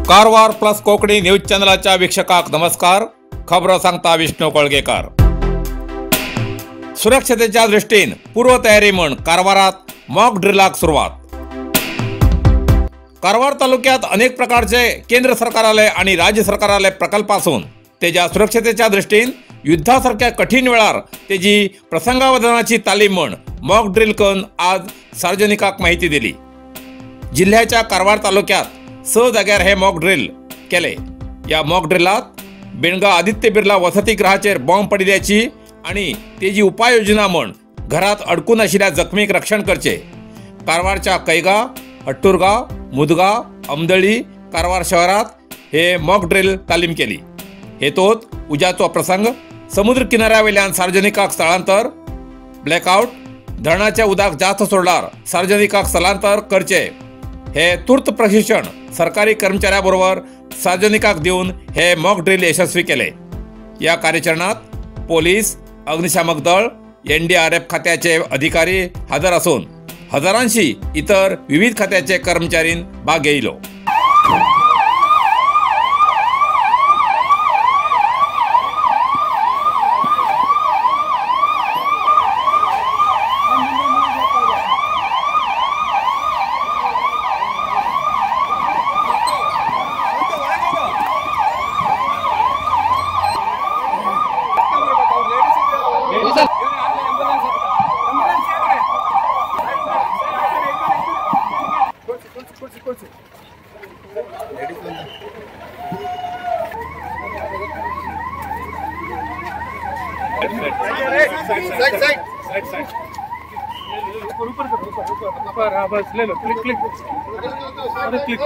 Karwar plus Konkani news चॅनलाच्या वीक्षकांक नमस्कार। खबरो सांगता विष्णू कोळगेकर। सुरक्षतेच्या दृष्टीन पूर्वतयारी म्हूण कारवारात मॉक ड्रिलाक सुरवात। कारवार तालुक्यात अनेक प्रकारचे केंद्र सरकाराले आणि राज्य सरकाराले प्रकल्प आसून तेज्या सुरक्षतेच्या दृष्टीन युद्धासारख्या कठीण वेळार तेजी प्रसंगावधानाची तालीम म्हूण मॉक ड्रिल करून आज सार्वजनिकांक माहिती दिली। जिल्ह्याच्या कारवार तालुक्यात 6 जाग्यार हे मॉक ड्रिल केले। या मॉक ड्रिलात बेणगा आदित्य बिर्ला वसतिगृहाचेर बॉम्ब पडिल्ल्याची आणि तेजी उपाययोजना म्हूण घरात अडकून आशिल्ल्या जखमीक रक्षण करचे। कारवारच्या कैगा, हट्टुरगांव, मुदगांव, अमदळी, कारवार शहरात हे मॉक ड्रिल तालीम केली। हेतूत उज्याचो प्रसंग, समुद्र किनाऱ्यावेल्यान सार्वजनिकांक स्थळांतर, ब्लॅकआउट, धरणाचे उदक जास्त सोडल्यार सार्वजनिकांक स्थलांतर करचे हे तूर्त प्रशिक्षण सरकारी कर्मचाऱ्याबरोबर सार्वजनिकांक दिवन हे मॉक ड्रिल यशस्वी केले। या कार्याचरणात पोलीस, अग्निशामक दळ, NDRF खात्याचे अधिकारी हजर असून हजारांशी इतर विविध खात्याचे कर्मचारीन भाग घेतलो। साइड साइड साइड ऊपर ऊपर ऊपर ऊपर, हाँ बस ले लो, क्लिक क्लिक, अरे click.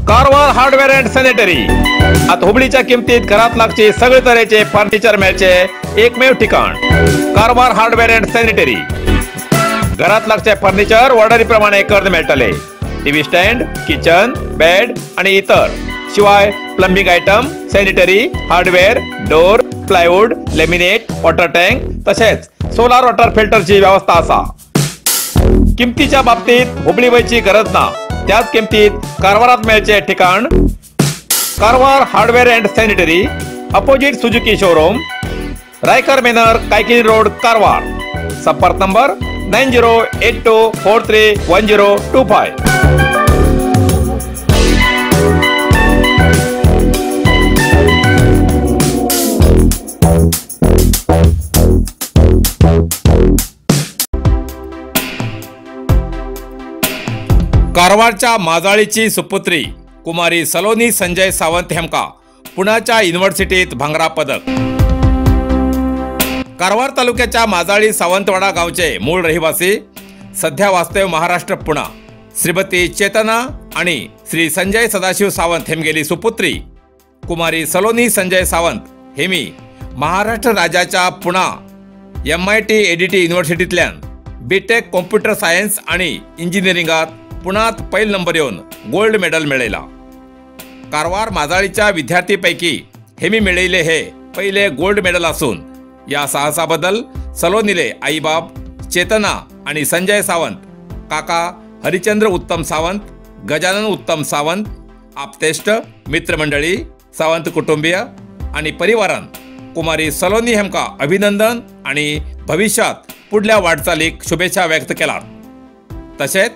Karwar hardware and sanitary आता हुबळीच्या किमतीत घरात लागचे सगळे तरेचे फर्निचर मेळचे एकमेव ठिकाण कारवार हार्डवेअर अँड सॅनिटरी। घरात लागचे फर्निचर ऑर्डरी प्रमाणे करून मेळटले। टीव्ही स्टँड, किचन, बेड आणि इतर शिवाय plumbing item, sanitary, hardware, door, plywood, laminate, water tank तसेच सोलार वॉटर फिल्टरची व्यवस्था असा। किमतीच्या बाबतीत हुबळी वयची गरज ना, त्याच किमतीत कारवारात मेळचे ठिकाण Karwar hardware and sanitary, opposite Suzuki showroom, Raikar manor, Kaikini road, Karwar. संपर्क नंबर 9082431025। कारवारच्या माजाळीची सुपुत्री कुमारी सलोनी संजय सावंत हेमका पुण्याच्या युनिव्हर्सिटीत भांगरा पदक। कारवार तालुक्याच्या माजाळी सावंतवाडा गावचे मूळ रहिवासी, सध्या वास्तव्य महाराष्ट्र पुणा, श्रीमती चेतना आणि श्री संजय सदाशिव सावंत हेमगेली सुपुत्री कुमारी सलोनी संजय सावंत हेमी महाराष्ट्र राज्याच्या Pune MIT ADT युनिव्हर्सिटीतल्यान BTech computer science आणि इंजिनिअरिंगात पुण्यात पहिल नंबर येऊन गोल्ड मेडल मिळवला। कारवार माजाळीच्या विद्यार्थीपैकी हेमी मिळवले हे पहिले गोल्ड मेडल असून या साहसाबद्दल सलोनीले आईबाप चेतना आणि संजय सावंत, काका हरिचंद्र उत्तम सावंत, गजानन उत्तम सावंत, आपतेष्ट मित्रमंडळी, सावंत कुटुंबीय आणि परिवारान कुमारी सलोनी हेमका अभिनंदन आणि भविष्यात पुढल्या वाटचालीक शुभेच्छा व्यक्त केला। तसेच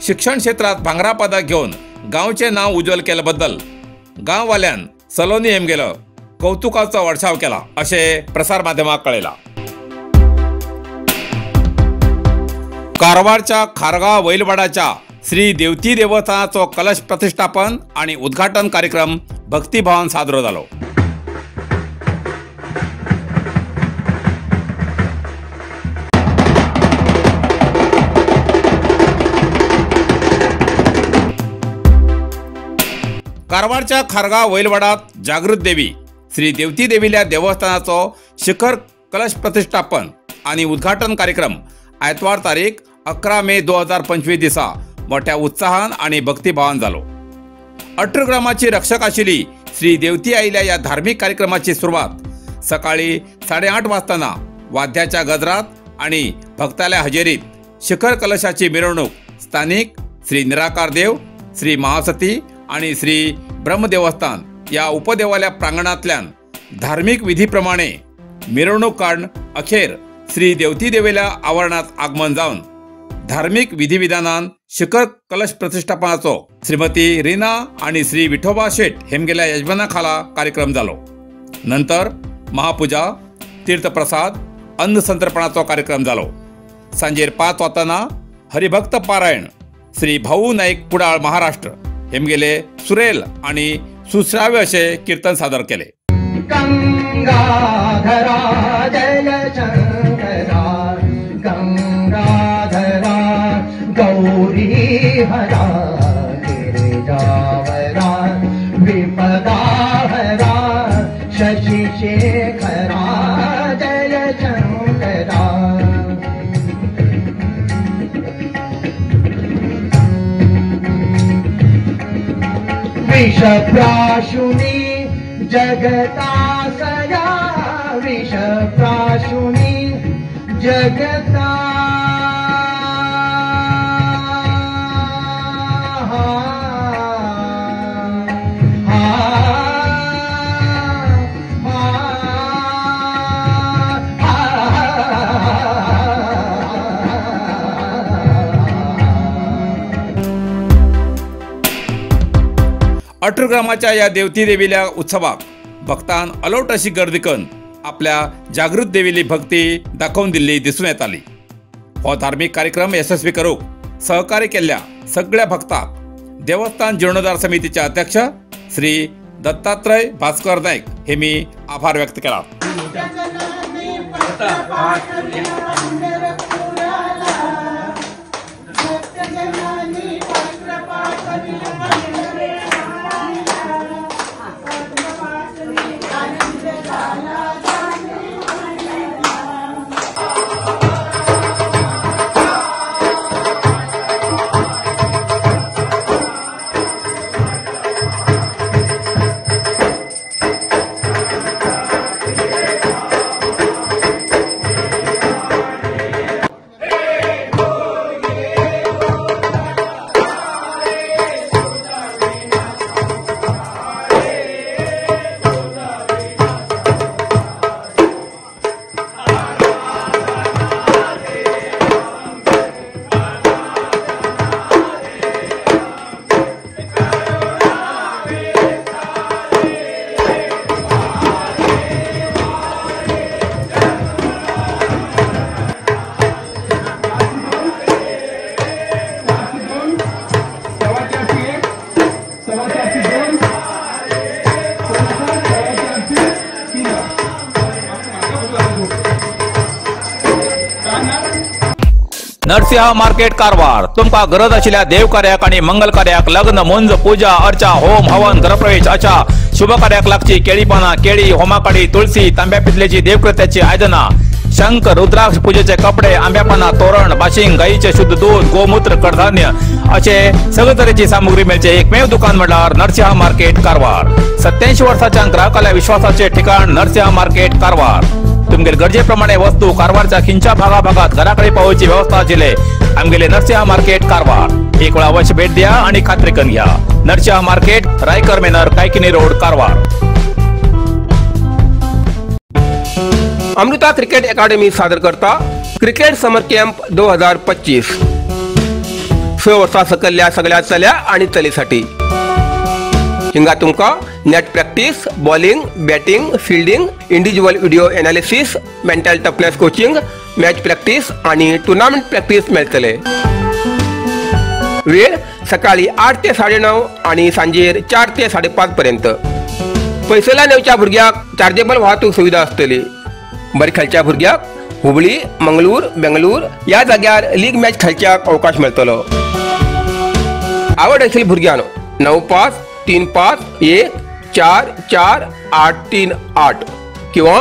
शिक्षण क्षेत्रात भांगरा पदक घेऊन गावचे नाव उज्ज्वल केल्याबद्दल गाववाल्यान सलोनी हेमगेलं कौतुकाचा वर्षाव केला असे प्रसार माध्यमाक कळेला। कारवारच्या खारगाव वैलवाडाच्या श्री देवती देवस्थानाचो कलश प्रतिष्ठापन आणि उद्घाटन कार्यक्रम भक्तिभावान साजरो झालो। कारवारच्या खारगाव वैलवाडात जागृत देवी श्री देवती देवील्या देवस्थानाचो शिखर कलश प्रतिष्ठापन आणि उद्घाटन कार्यक्रम आयतवार तारीख 11 मे 2025 दिसा मोठ्या उत्साहान आणि भक्तिभावान झालो। 18 ग्रामाची रक्षक आशिल्ली श्री देवती आईल्या या धार्मिक कार्यक्रमाची सुरुवात सकाळी 8:30 वाजताना वाद्याच्या गजरात आणि भक्ताल्या हजेरीत शिखर कलशाची मिरवणूक स्थानिक श्री निराकार देव, श्री महासती आणि श्री ब्रह्मदेवस्थान या उपदेवाल्या प्रांगणातल्यान धार्मिक विधीप्रमाणे मिरवणूक काढून अखेर श्री देवती देवेल्या आवरणात आगमन जावन धार्मिक विधिविधानान शिखर कलश प्रतिष्ठापनाचो श्रीमती रीना आणि श्री विठोबा शेठ हेमगेल्या यजमानाखाला कार्यक्रम झालो। नंतर महापूजा, तीर्थप्रसाद, अन्नसंतर्पणाचो कार्यक्रम झालो। सांजेर 5 वाजताना हरिभक्त पारायण श्री भाऊ नाईक कुडाळ महाराष्ट्र हेमगेले सुरेल आणि सुश्राव्य असे कीर्तन सादर केले। गंगाधरा जय शंकरा, गंगाधरा गौरी हरा, गिरिजावरा विपदा हरा, शशि शेखरा जय शंकरा। विषप्राशुनी जगतासया, विषप्राशुनी जगता 18 ग्रामाच्या या देवती देवील्या उत्सवाक भक्तान अलोट अशी गर्दी करून आपल्या जागृत देवीली भक्ती दाखोवन दिल्ली दिसून येताली। हो धार्मिक कार्यक्रम यशस्वी करूक सहकार्य केल्ल्या सगळ्या भक्ताक देवस्थान जीर्णोद्धार समितीचे अध्यक्ष श्री दत्तात्रय भास्कर नाईक हे मी आभार व्यक्त केला। नरसिंह मार्केट कारवार तुमका गरज आशिल्ल्या देवकार्याक आणि मंगल कार्याक लग्न, मुंज, पूजा अर्चा, होम हवन, गृहप्रवेश अशा शुभ कार्याक लागची केळी पाना, केळी, होमाकाडी, तुळसी, तांब्या पितलेची देवकृत्याची आयदना, शंख, रुद्राक्ष, पूजेचे कपडे, आंब्या पाना, तोरण, बाशिंग, गाईचे शुद्ध दूध, गोमूत्र, कडधान्य असे सगळे तरेची सामुग्री मेळचे एकमेव दुकान म्हळ्यार नरसिंह मार्केट कारवार। 87 वर्साच्या ग्राहकाल्या विश्वासाचे ठिकाण नरसिंह मार्केट कारवार। तुमगेले गरजे प्रमाणे वस्तू कारवारच्या खिंच्या भागाभागात घराकडे पावोवची व्यवस्था आशिल्ले आमगेले नरसिंहा मार्केट कारवार. एक वेळा अवश्य भेट द्या आणि खात्री करून घ्या. Narasimha market, Raikar manor, Kaikini road, Karwar. Amruta cricket academy सादर करता क्रिकेट समर कॅम्प 2025. 6 वर्सां सकयल्ल्या सगळ्या चल्या आनी चलेसाठी. हिंगा तुमकां net practice, bowling, batting, fielding, individual video analysis, mental toughness coaching, match practice आनी टुर्नामेंट प्रॅक्टीस मेळटले. वेळ सकाळी 8 ते 9:30 आनी सांजेर 4 ते 5:30 पर्यंत. पयसुल्ल्यान येवच्या भुरग्यांक चार्जेबल वाहतूक सुविधा आसतली. बरें खेळच्या भुरग्यांक हुबळी, मंगळूर, बेंगळूर ह्या जाग्यार लीग मॅच खेळच्याक अवकाश मेळटलो. आवड आशिल्ल्या भुरग्यांनो 95 35 1 4 4 8 3 8 किंवा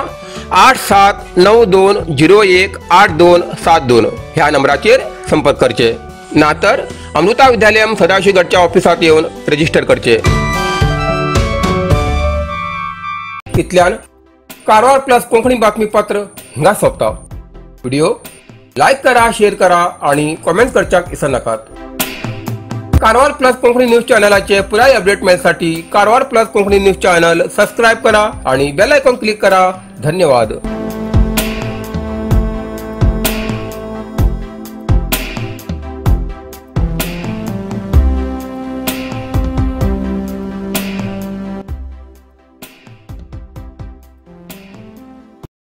8 7 9 2 0 1 8 2 7 2 ह्या नंबराचेर संपर्क करचे. ना तर अमृता विद्यालयम सदाशिवगडच्या ऑफिसात येवन रजिस्टर करचे. इतल्यान कारवार प्लस कोंकणी बातमीपत्र हिंगा सोंपता. व्हिडिओ लायक करा, शेअर करा आणि कॉमेंट करच्याक विसरनाकात. कारवार प्लस कोंकणी न्यूज चॅनलाचे पुराय update मेळसाठी Karwar plus Konkani news channel subscribe करा आणि बेल आयकॉन क्लिक करा. धन्यवाद.